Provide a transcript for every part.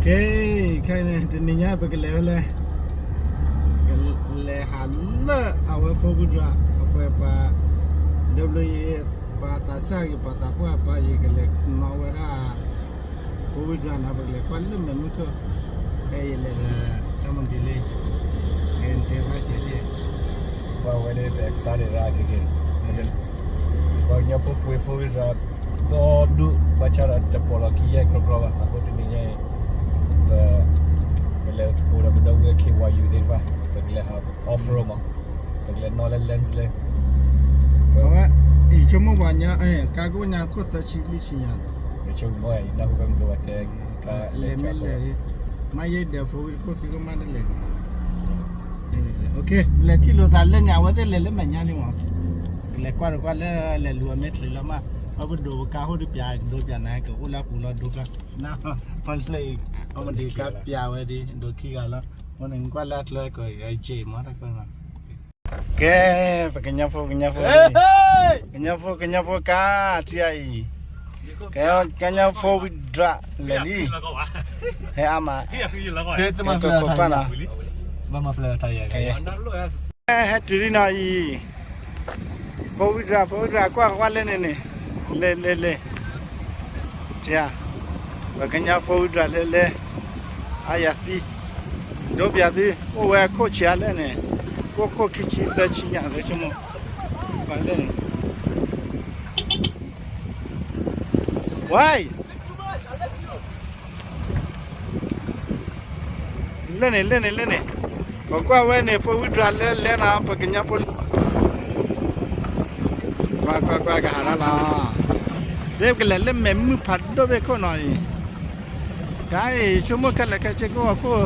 ကဲ, ခဲအံၤန့ၣ် တနံၤညါပကလဲၤဝဲလဲၣ်, ကလဲၤဟးလၢအဝဲ four wheel drive အပှဲၤပှၤ ဒဘျီအံၤ ပှၤသးစၢ်ဂ့ၤ ပှၤသးပှၢ်ပှၤ ယကလဲၤနီၣ်ဝဲဒၣ် four wheel drive နီၤ, ပကလဲၤကွၢ်လၢမဲာ်မုၢ်ခိၣ်, ခဲအံၤလဲၤဒီး ကၠီမဒံလံ, ကဲတဲဘၣ်ကဲက့ၤ, ပှၤဝဲန့ၣ် ပ excited ဒၣ်က့ၤက့ၤ, ပှၤကညီဖိပှ့ၤ four wheel drive ဒီဒူၣ် ဘၣ်ဆၣ်ဒီးတပိာ်လီၤခံယဲၢ်ကြီကြီဘၣ်, အဃိတနံၤညါအံၤ ပ ပလဲၤသကိးဒီးပဒီပုၢ်ဝဲၢ် K Y U သ့ၣ်တဖၣ်, ပကလဲၤဟး off road မး, ပကလဲၤနီၣ်လၢ Lens လၢ အဝဲ ယဆိကမိၣ်ပှၤညါ ကါကိၣ်ညါခိၣ်သၢဆံလွံၢ်ဆံညါ, ယဆိကမိၣ်အံၤ နၢ်ဟူဖဲမုၢ်ကဝဲတဲ ကါလဲၤမ့ၢ်လဲၤ, မ့ၢ်ယဲဒီး four wheel ခိၣ်ခံကမၣ်တလဲၤ, okay လဲၤထံၣ်လိာ်သးလၢန့ၣ် အဝဲသ့ၣ်လဲၤလၢမဲာ်ညါန့ၣ်မး, ကလဲၤကွၢ်တကွၢ်လၢလဲၤလူၤအမဲာ်ချံလီၤမး, ပဒိးပကါဟိၣ်ဒုးပၠးဒိပၠးနၤ ကအိၣ်လၢအပူၤလီၤဒိကျါ, နဖီလၢအံၤ အမဒံကါပၠးဝဲဒ် ဒိခံဂၤလီၤ, အဃိန့ၣ် ကွၢ်လၢအချၢကီး ယဲမးတၢ်ကီးနီၤ ကဲ, ပကညီဖိ ကညီဖိ, ကညီဖိ ကညီဖိကါ ထံအံၤ, ကညီဖိ four wheel drive လဲၤလံ, ဟဲအါမး, ကကွၢ်နီၤ, ဟဲတုၤလံနီၤအံၤ, four wheel drive, four wheel drive ကွၢ်ကွၢ်လၢန့ၣ်န့ၣ်, လဲၤလဲၤလဲၤ ထံဧါ, ပကညီဖိ four wheel drive လဲၤလဲၤ, အါယၤသံ, ဒိပၠးသု, အိၣ်ဝဲခိၣ်ဆံးအါလၢန့ၣ်, ကိၣ်ခိၣ်ခံဆံသၢဆံညါလၢဆိကမိၣ်, ပှၤလၢန့ၣ်, ဝဲ လၢန့ၣ် လၢန့ၣ် လၢန့ၣ်, ပကွၢ်ဝဲန့ၣ် four wheel drive လၢလဲၤနီၤ ပကညီဖိ, ကွၢ်ကွၢ်ကွၢ်ကဟးတၢ်လီၤ, သ့ၣ်ကလဲၤလၢမဲာ်မုၢ်ဖးဒိၣ်ဘ့ၣ်ခိၣ်နီၤအံၤ, တၢ်အံၤဆိကမိၣ်ခဲလၢာ်ခဲဆ့ ကိၣ်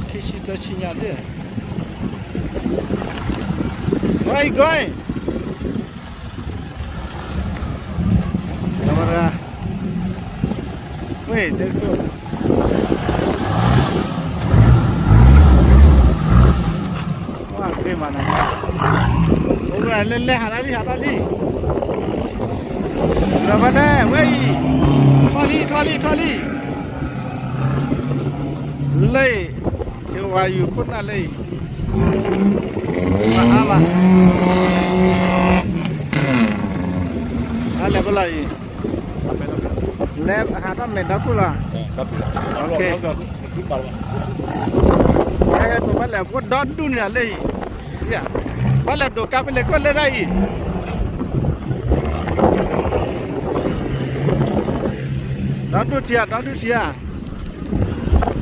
ခိၣ်ခံဆံသၢဆံညါသ့ၣ်, ဝဲအံၤကွၢ် ဝဲ, တဲခိၣ်, ဝဲသ့ၣ်မးနီၤ, အိၣ်ဝဲလဲၤလဲၤ ဟးတၢ်လံ ဟးတၢ်လံ, လီၤဘၣ်တဲ ဝဲအံၤ, ထီၣ်လံ ထီၣ်လံ ထီၣ်လံ, လၢအံၤ, ယဝၤယူၤခိၣ်နၢ်လၢအံၤ, မၤအါမး, တၢ်လဲၤဖဲလဲၣ်အံၤ, လဲၤဟးထီၣ်မဲာ်ဒီခိၣ်လီၤ, ကဲ, ဘၣ်လဲၤဖိဒီဒူၣ်န့ၣ်လၢအံၤ, ဘၣ်လဲၤဒိးကါဖဲလဲၣ်ခိၣ်လၢဒၣ်အံၤ, ဒီဒူၣ်ထံဧါ ဒီဒူၣ်ထံဧါ,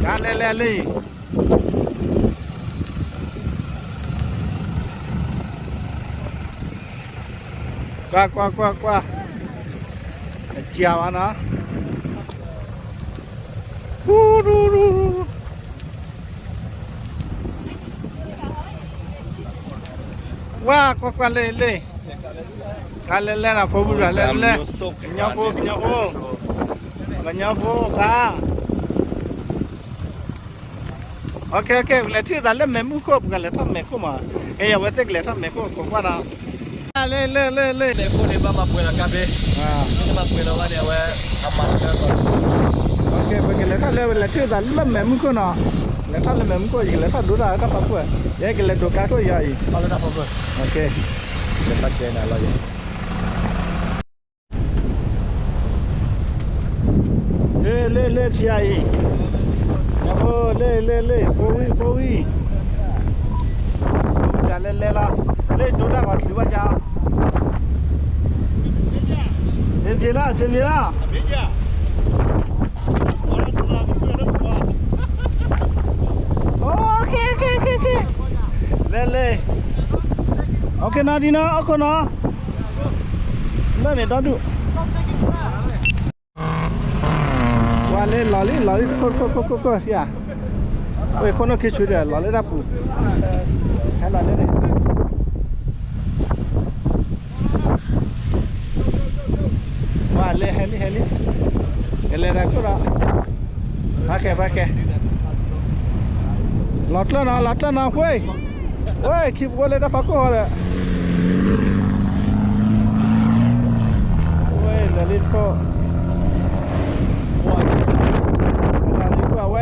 ကါလဲၤလဲၤလၢအံၤ ကွၢ်ကွၢ်ကွၢ်ကွၢ်, အစှၤဘၣ်နီၤ, ဝါကွၢ်ကွၢ်လၢလၢ, ကါလဲၤလဲၤနီၤ four wheel drive လဲၤလဲၤ, ကညီဖိ ကညီဖိ, ကညီဖိကါ okay okay ပကလဲၤထံၣ်သးလၢမဲာ်မုၢ်ခိၣ် ပကလဲၤထီၣ်မဲာ်ခိၣ်မး, ကဲ အဝဲသ့ၣ်ကလဲၤထီၣ်မဲာ်ခိၣ် ကိးကွၢ်ဒီး, လၢလၢလၢလၢ, မဲာ်ခိၣ်န့ၣ် ဘၣ်မၤပှဲၤဒီးကါဖဲ, မ့ၢ်တမၤပှဲၤဒီးဘၣ်န့ၣ် အဝဲ, အမၤတလၢကီး, okay ပကလဲၤထီၣ်လၢ ပကလဲၤထံၣ်သးလၢမဲာ်မုၢ်ခိၣ်နီၤ, လဲၤထီၣ်လၢမဲာ်မုၢ်ခိၣ် ယကလဲၤထီၣ်ဒိတၢ်တၢ်ဖးခိၣ်, ယကလဲၤဒိးကါခိၣ်ယၤအံၤ, လၢတၢ်ဖးခိၣ်, okay လဲၤထီၣ်ကဲနၤလီၤယၤ လၢလၢလၢထံအံၤ, ညၣ်ဖိလၢလၢလၢ four wheel four wheel, တၢ်လဲၤလဲၤလီၤ, လၢဒိတၢ်ဂီၤချုးဘၣ်ကါ, စင်ပြေလီၤ စင်ပြေလီၤ, okay okay okay okay, လဲၤလဲၤ, okay နီၤဒ်နီၤ okay နီၤ, လၢန့ၣ်ဒီဒူၣ် ဝဲလၢလီၤလံ လီၤလံ ခိၣ်ခိၣ်ခိၣ်ခိၣ်ခိၣ် ဆံးဧါ, ဝဲခိၣ်နူာ်ခံဆူဒီး လီၤလၢတၢ်ပူၤ, ဟဲလီၤလၢန့ၣ်, ဝဲလၢဟဲလံ ဟဲလံ, ကလဲၤတၢ်ခိၣ်ဒီး, ဘၣ်ကဲ ဘၣ်ကဲ, လီၤကျၢၢ်နီၤ လီၤကျၢၢ်နီၤ ဝဲ ဝဲ ခံပှဲၤလၢတၢ်ဖးခိၣ်ဃီဒီး, ဝဲလၢလံတခိၣ်, လၢလံတခိၣ် အဝဲ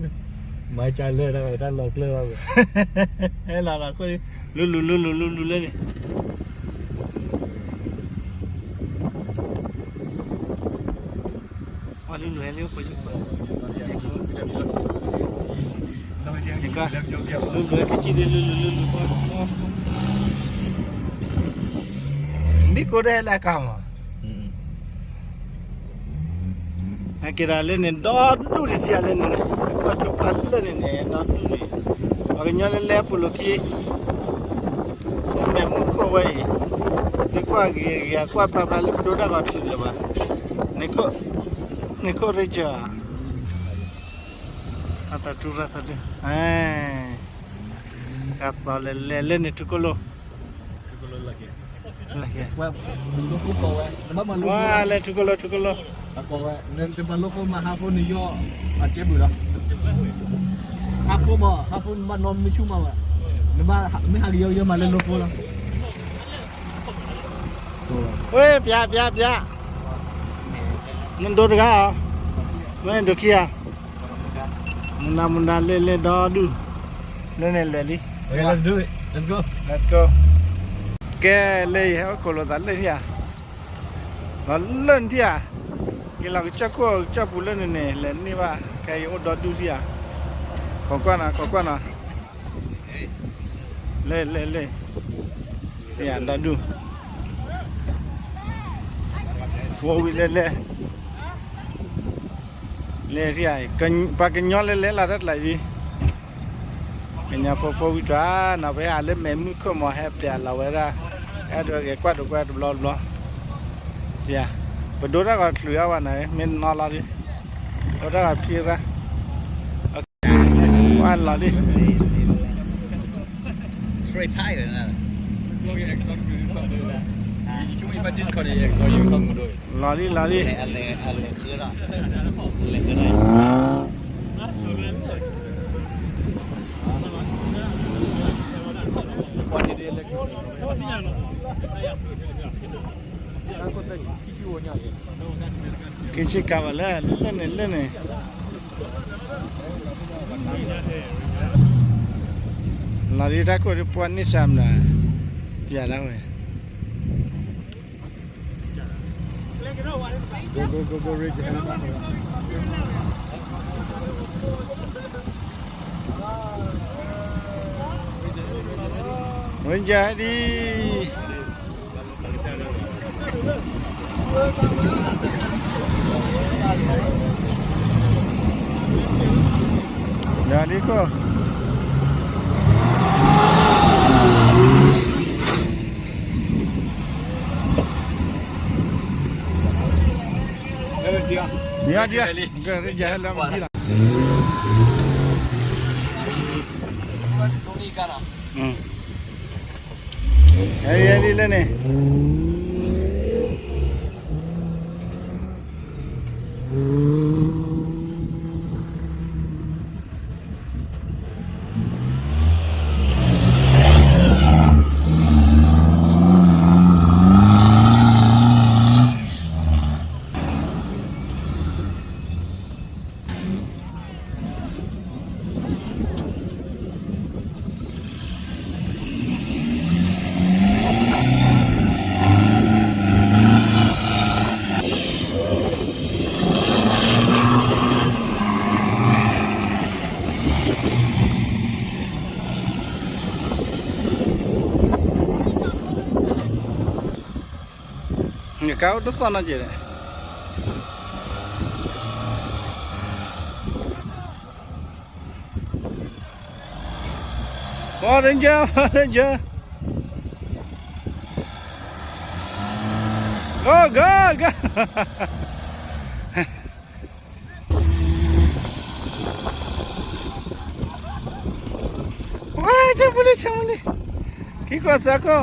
မၤကလၢတၢ်လီၤကျၢၢ်ဘၣ်ဝဲ, ဟဲလီၤလီၤခိၣ်, လူလူလူလူလူလူလၢန့ၣ်, လူလူဟဲလၢခိၣ်, လူလူဟဲကစံၣ်သ့ၣ်လူလူလူလူ, မ့ၢ်ကိးဒၣ်ဟဲလၢအကါမး, ဟဲက့ၤဒီးလၢန့ၣ် ဒီဒူၣ်ဒံးထံၣ်ဧါလၢန့ၣ်န့ၣ်, ကွၢ်ဆိဖးလၢန့ၣ်န့ၣ် ဒီဒူၣ်ဒံး, ပှၤကညီလၢလဲၤပူၤလိာ်ခံ, မ့ၢ်မူခိၣ်ဝဲအံၤ, ဒ်ကွၢ်ဂ့ၤဂ့ၤ ကွၢ်ဖျါဖျါလၢပဒိတၢ်ဂီၤချုးလၢၤဘၣ်, န့ၣ်ခိၣ်ရ့ၣ်ကၢၤ, အတၢ်တူၢ်ရၢ်သးဒု, တၢ်သီလဲၤလဲၤလၢန့ၣ် ထူကိၣ်လိၣ် ဝဲလဲၤထူကိၣ်လိၣ် ထူကိၣ်လိၣ်, နမၤလိဖိမၤဟးဖိန့ၣ်ယီၢ်, အကဲဘုးလီၤ, ဟးဖိမး ဟးဖိနဘၣ်နီၢ်မုၢ်ဆူၣ်မးဝဲ, နဘၣ်မ့ၢ်ဟးကယီကယီမးလၢလိဖိလီၤ, ဝဲပျးပျးပျး, နဒိတဂၤဧါ, မ့ၢ်ဒိခံဧါ, မူနၤမူနၤလ့လ့ဒီဒူၣ်, လၢန့ၣ်လဲၤလံ, ကဲလၢယဟဲအိၣ်ခိးလိာ်သးလၢထံဧါ လီၤလၢနထံၣ်ဧါ, က့ၤလီၤကစၢၢ်ခိၣ်ကစၢၢ်ပူၤလၢန့ၣ်န့ၣ် လဲၤန့ၢ်ဘၣ် ခဲအံၤအိၣ်ဒီဒူၣ်ထံၣ်ဧါ, ခိးကွၢ်နီၤ ခိးကွၢ်နီၤ, လဲၤလဲၤလဲၤ, ထံၣ်ဧါဒီဒူၣ်, ဖိဝံၤလဲၤလဲၤ, လဲၤထံၣ်ဧါ, ပှၤကညီလဲၤလဲၤလီၤတၢ်ကျးအံၤ ကညီဖိဖိဝံၤကျါနီၤ ပဟဲလၢမဲာ်မုၢ်ခိၣ်မး ဟဲပျးလီၤဝဲဒၣ်, အဲၣ်ဒိးဂဲၤကွၢ်ဒိးကွၢ်တဘျီတဘျီ, ပဒိတၢ်ဂီၤချုးအါဝဲနီၤ မ့ၢ်နီၤလီၤဒံး, ဒိတၢ်ဂီၤဖံရၣ်, ကွၢ်လီၤလံ, လီၤလံလီၤလံ. က့ၤဆ့ကၤဘၣ်လၢ လၢန့ၣ်လၢန့ၣ်, လီၤဒ်တၢ်ခိၣ်ဒ်ပှၤန့ၢ်စၢ်မနုၤ, ပျးဒၣ်ဝဲ Go, go, go, go, Ranger. Ranger ဟဲဒံး, ယၤလံခိၣ် မ့ၢ်အီၤဒံးဧါ, ကရ့ယဟဲလၢမုၢ်ထံလီၤ, ဟဲဒံးလၢန့ၣ်. Ngiê ka ôdô thon a jêh leh. Power Ranger, Power Ranger. Go, go, go. Wah, camuli, camuli. Kiko sako.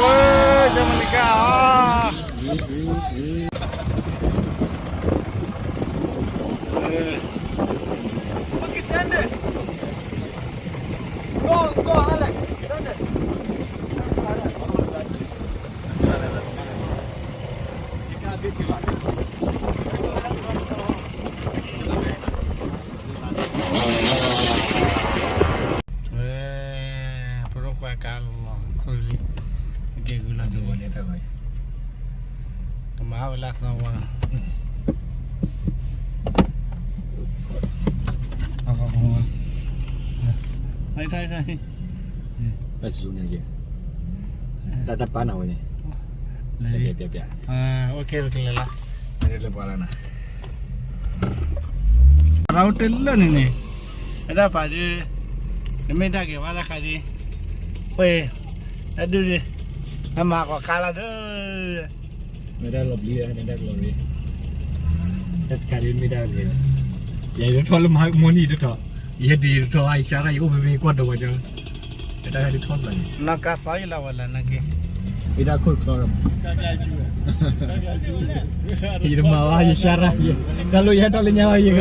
Ôi, cho mình đi cao. Go, go, Alex. Send it. Ê, pô rô khoa cá lò, sorry. Kê gửi là gửi. Tao má với là sao qua. ထီၣ်ထီၣ်ထီၣ်, ပဇူန့ၣ်က့ၤ, တၢ်တၢ်ပာ်နၤဝဲန့ၣ်, လဲၤ, ပျဲပျဲပျဲ, အိၣ်ခဲပကလဲၤလီၤ, လဲၤပှၤလီၤနၤ, ပှၤအိၣ်တ့ၢ်လၢန့ၣ်န့ၣ်, အတၢ်ပာ်ဒုး, နမ့ၢ်တၢ်ဂ့ၤဝဲတၢ်ခါဒုး, ဝဲ, အဒုးဒုး, အမၤကီးခါလီၤဒုး မ့ၢ်တၢ်လီၤပျံၤ မ့ၢ်တၢ်လီၤပျံၤ, တၢ်တခါဒ်မ့ၢ်တၢ်ဂ့ၤ, ယဲယထီၣ်လၢမၤမီၢ်နံၣ်တထီၣ်, ယဲဒ်ယတထီၣ် ယစါရၣ် ယအိၣ်ဖဲဖဲကွၢ်ဒီးဝဲကၠီ, တၢ်တခါဒ်ထီၣ်ဖျါန့ၣ်, နီၢ်ကါသီယလီၤဝဲလၢနက့, မ့ၢ်တၢ်ခိၣ်ချီဒီး, ယတမၤဘၣ် ယစါရၣ်ယဲ, တၢ်လိၣ်ယဟဲထီၣ်လၢညါဘၣ်ယက,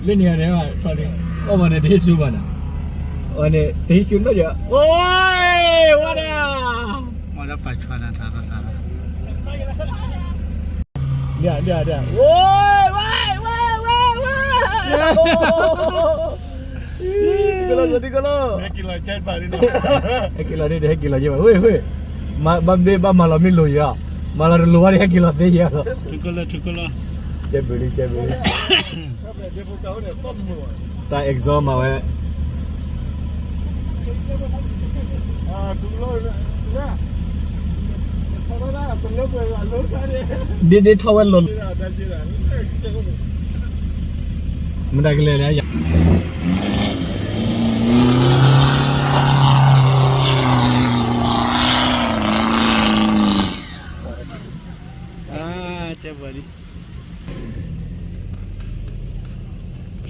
လၢန့ၣ်န့ၣ်, အီၣ်ဘၣ်န့ၣ်တဟ့ၣ်ဆူဘၣ်နၤ, အဝဲန့ၣ်တဟ့ၣ်ဆူနီၢ်ယၤ, အိၣ်, ဝါဒၣ် မ့ၢ်တၢ်ပာ်ဆှၢနၤထါထါထါ, ဒ်ဒ်ဒ်, ဝဲဝဲဝဲဝဲ, ကလီၤကလီၤ, ဟဲက့ၤလီၤဒ်ဒီး ဟဲက့ၤလီၤယဲဘၣ်, ဝဲဝဲ, ဘၣ်ဘ့ၣ်ဘၣ်မၤလီၤမ့ၢ်လိၤယဲ, မၤလီၤတလိၤဘၣ်ဒီး ဟဲက့ၤလီၤသ့ယဲလီၤ, ကဲဘုးလံ ကဲဘုးလံ တၢ် exhaust မၤဝဲ, ဒ်ဒ်ထီၣ်ဝဲလီၤ, မတၤကလဲၤလဲၣ်ယၤ, ကဲဘၣ်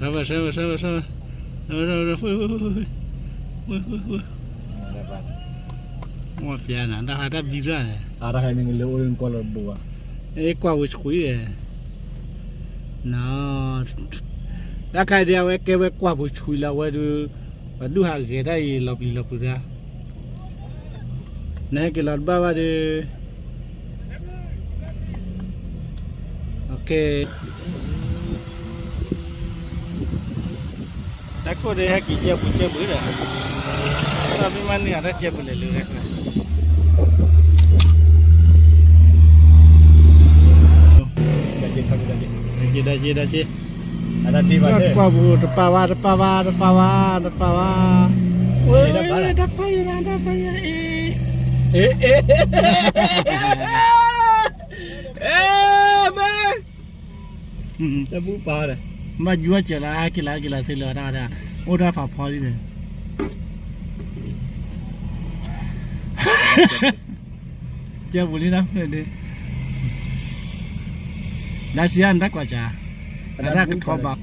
လံ ဆၢဝဲ ဆၢဝဲ ဆၢဝဲ ဆၢဝဲ, မ့ၢ်ဖျါနၤ တၢ်ဟးတၢ်ဘံရၣ်န့ၣ်, တၢ်ဟဲန့ၣ်လၢအိၣ်လၢကွၢ်လီၤတဘိဘၣ်, ကွၢ်ပူၤဆှံ, တၢ်ခါဒ်အဝဲကဲဝဲကွၢ်ပူၤဆှံလၢ အဝဲဒုး, ပှၤဒုးဟးဂဲၤတၢ်အံၤလီၤပျံၤလီၤဖုးတၢ် နဟဲက့ၤလီၤတဘၣ်ဘၣ်ဒီး, တၢ်ခိၣ်ဒီးဟဲက့ၤကဲပူၤကဲပူၤဒီး, တၢ်မ့ၢ်မၤန့ၢ်အတၢ်ကဲပူၤလဲၤလၢတၢ်ခိၣ်, တၢ်က့ၤ တၢ်က့ၤ တၢ်က့ၤ, ကွၢ်ပူၤ တပာ်ဝါ တပာ်ဝါ တပာ်ဝါ တပာ်ဝါ, တၢ်ဖးယံၤနၤ တၢ်ဖးယံၤအံၤ, မ့ၢ်, တၢ်ဘူၣ်ပာ်ဒီး, ဘၣ်ယွၤစၢၤလီၤ ဟဲက့ၤလီၤ ဟဲက့ၤလီၤသ့လၢၤဝဲဒၣ်, အိၣ်တၢ်ဖးဖီလံန့ၣ် ကဲပူၤလံနီၤ, ဒ်စံးအါနတၢ်ကွၢ်စၢ်, အတၢ်ကထီဘၣ်,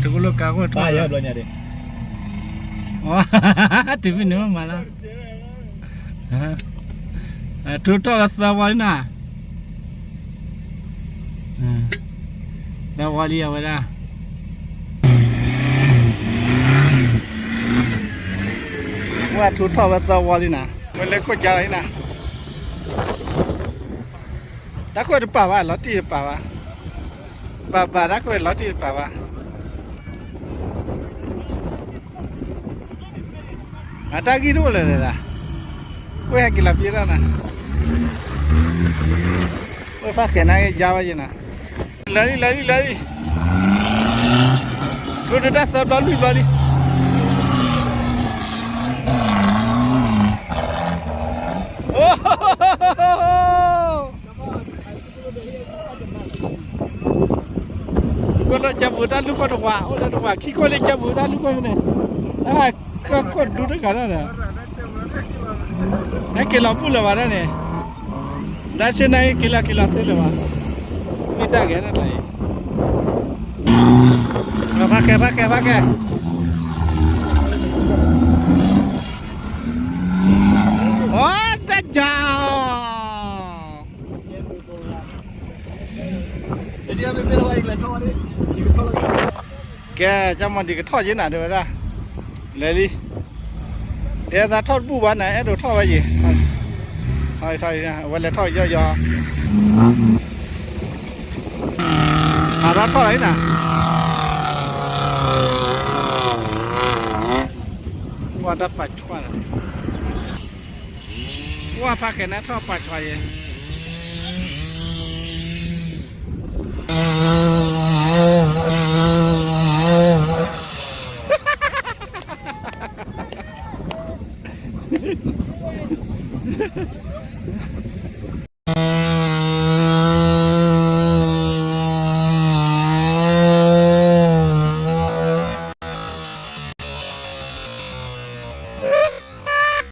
တကလီၤကါအိၣ်ထီၣ်, တုၤဖဲန့ၣ်မးလီၤ, ထူထီၣ်ကသၢဝီလံနၤ, သၢဝီလံအဝဲဒၣ် ဝဲထူထီၣ်ဝဲသၢဝီလံနၤ, ဝဲလဲၤခိၣ်ကၢလီၤလံနၤ, တၢ်ခိၣ်တပာ်ဘၣ် လီၤတံၢ်တပာ်ဘၣ်, ပာ်ဘၣ်တၢ်ခိၣ်လီၤတံၢ်တပာ်ဘၣ်, အတၢ်ဂံၢ်တအိၣ်လၢၤလၢၤ, ဝဲဟဲက့ၤလီၤပှဲၤတၢ်နၤ, ဝဲဖးဃဲၤနၤက့ၤယါဝဲယဲနၤ, လၢာ်လံ လၢာ်လံ လၢာ်လံ, ဒိတၢ်သၢဘျီလွံၢ်ဘျီလံ, အိ ကီၢ်လၢကၢပူၤတၢ်လူၢ်ခိၣ်တဝး အိၣ်လၢတဝးခံခိၣ်လၢကၢပူၤတၢ်လူၢ်ခိၣ်န့ၣ်, တၢ်ကီၢ်ခိၣ်ဒူတဂၤဒၣ်ဒီး, နက့ၤလီၤဘူၣ်လၢၤဘၣ်ဒၣ်န့ၣ်, ဒါဆ့နၤက့ၤလီၤက့ၤလီၤသ့လၢၤဘၣ်, မ့ၢ်တၢ်ဂ့ၤဒၣ်တၢ်အံၤ, ဖးကဲ ဖးကဲ ဖးကဲ, အိ တၢ်ကၢ ကဲ ကၢ်မီၢ်ဒံးကထီၣ်က့ၤနၤ တဲဝဲဒၣ်, လဲၤလံ, တဲသးထီၣ်တဘူၣ်ဘၣ်နၤ အဲၣ်ဒိးထီၣ်ဝဲယံၤ, ထီၣ်အံၤ ထီၣ်အံၤ အဝဲလဲၤထီၣ်ယီၢ်ယီၢ်, ဟးထီၣ်ထီၣ်လီၤနၤ, ဝဲတၢ်ပာ်ဆွါနၤ, ဝဲဖးကဲနၤထီၣ်ပာ်ဆွါယဲ